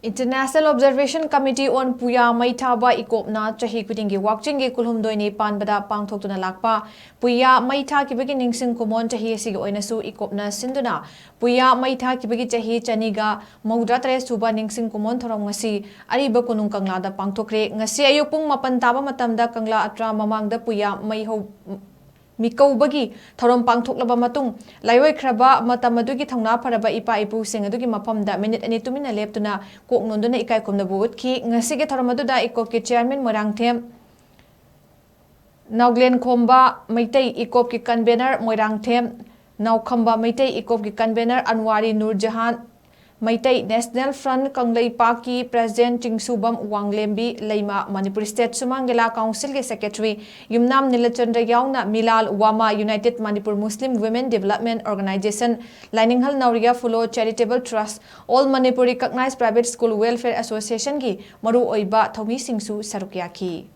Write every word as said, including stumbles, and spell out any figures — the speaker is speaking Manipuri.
International Observation Committee on ꯄꯨꯌꯥ ꯃꯩ ꯊꯥꯕ ꯏꯀꯣꯞꯅ ꯆꯍꯤ ꯈꯨꯗꯤꯡꯒꯤ ꯋꯥꯛꯆꯤꯡꯒꯤ ꯀꯨꯟꯍꯨꯝꯗꯣꯏꯅꯤ ꯄꯥꯟꯕꯗ ꯄꯥꯡꯊꯣꯛꯇꯨꯅ ꯂꯥꯛꯄ ꯄꯨꯌꯥ ꯃꯩ ꯊꯥꯈꯤꯕꯒꯤ ꯅꯤꯡꯁꯤꯡ ꯈꯨꯃꯣꯟ ꯆꯍꯤ ꯑꯁꯤꯒꯤ ꯑꯣꯏꯅꯁꯨ ꯏꯀꯣꯞꯅ ꯁꯤꯟꯗꯨꯅ ꯄꯨꯌꯥ ꯃꯩ ꯊꯥꯈꯤꯕꯒꯤ ꯆꯍꯤ ꯆꯅꯤꯒ ꯃꯧꯗ꯭ꯔꯥ ꯇꯔꯦꯠ ꯁꯨꯕ ꯅꯤꯡꯁꯤꯡ ꯈꯨꯃꯣꯟ ꯊꯧꯔꯝ ꯉꯁꯤ ꯑꯔꯤꯕ ꯀꯣꯅꯨꯡ ꯀꯪꯂꯥꯗ ꯄꯥꯡꯊꯣꯛꯈ꯭ꯔꯦ꯫ ꯉꯁꯤ ꯑꯌꯨꯛ ꯄꯨꯡ ꯃꯥꯄꯟ ꯇꯥꯕ ꯃꯇꯝꯗ ꯀꯪꯂꯥ ꯑꯇ꯭ꯔꯥ ꯃꯃꯥꯡꯗ ꯄꯨꯌꯥ ꯃꯩ ꯍꯧ ꯃꯤꯀꯧꯕꯒꯤ ꯊꯧꯔꯝ ꯄꯥꯡꯊꯣꯛꯂꯕ ꯃꯇꯨꯡ, ꯂꯥꯏꯑꯣꯏꯈ꯭ꯔꯕ ꯃꯇꯝ ꯑꯗꯨꯒꯤ ꯊꯧꯅꯥ ꯐꯔꯕ ꯏꯄꯥ ꯏꯄꯨꯁꯤꯡ ꯑꯗꯨꯒꯤ ꯃꯐꯝꯗ ꯃꯤꯅꯤꯠ ꯑꯅꯤ ꯇꯨꯃꯤꯟꯅ ꯂꯦꯞꯇꯨꯅ ꯀꯣꯛ ꯅꯣꯟꯗꯨꯅ ꯏꯀꯥꯏ ꯈꯨꯝꯅꯕ ꯎꯠꯈꯤ꯫ ꯉꯁꯤꯒꯤ ꯊꯧꯔꯝ ꯑꯗꯨꯗ ꯏꯀꯣꯞꯀꯤ ꯆꯤꯌꯥꯔꯃꯦꯟ ꯃꯣꯏꯔꯥꯡꯊꯦꯝ ꯅꯥꯎꯒ꯭ꯂꯦꯟ ꯈꯣꯝꯕ, ꯃꯩꯇꯩ ꯏꯀꯣꯞꯀꯤ ꯀꯟꯚꯦꯅꯔ ꯃꯣꯏꯔꯥꯡꯊꯦꯝ ꯅꯥꯎꯈꯝꯕ, ꯃꯩꯇꯩ ꯏꯀꯣꯞꯀꯤ convenor Anwari Noor Jahan, Meitei national front ꯀꯪꯂꯩꯄꯥꯛꯀꯤ ꯄ꯭ꯔꯦꯁꯤꯗꯦꯟꯠ ꯆꯤꯡꯁꯨꯕꯝ ꯋꯥꯡꯂꯦꯝꯕꯤ ꯂꯩꯃ, ꯃꯅꯤꯄꯨꯔ ꯁ꯭ꯇꯦꯠ ꯁꯨꯃꯥꯡ ꯂꯤꯂꯥ ꯀꯥꯎꯟꯁꯤꯜꯒꯤ ꯁꯦꯀ꯭ꯔꯦꯇꯔꯤ ꯌꯨꯝꯅꯥꯝ ꯅꯤꯂꯆꯟꯗ꯭ꯔ ꯌꯥꯎꯅ ꯃꯤꯂꯥꯜ ꯋꯥꯃꯥ, united Manipur Muslim women development organization, Laininghal Naoriya Phulo charitable trust, all Manipur recognized private school welfare ꯑꯦꯁꯣꯁꯤꯌꯦꯁꯟꯒꯤ ꯃꯔꯨꯑꯣꯏꯕ ꯊꯧꯃꯤꯁꯤꯡꯁꯨ ꯁꯔꯨꯛ ꯌꯥꯈꯤ꯫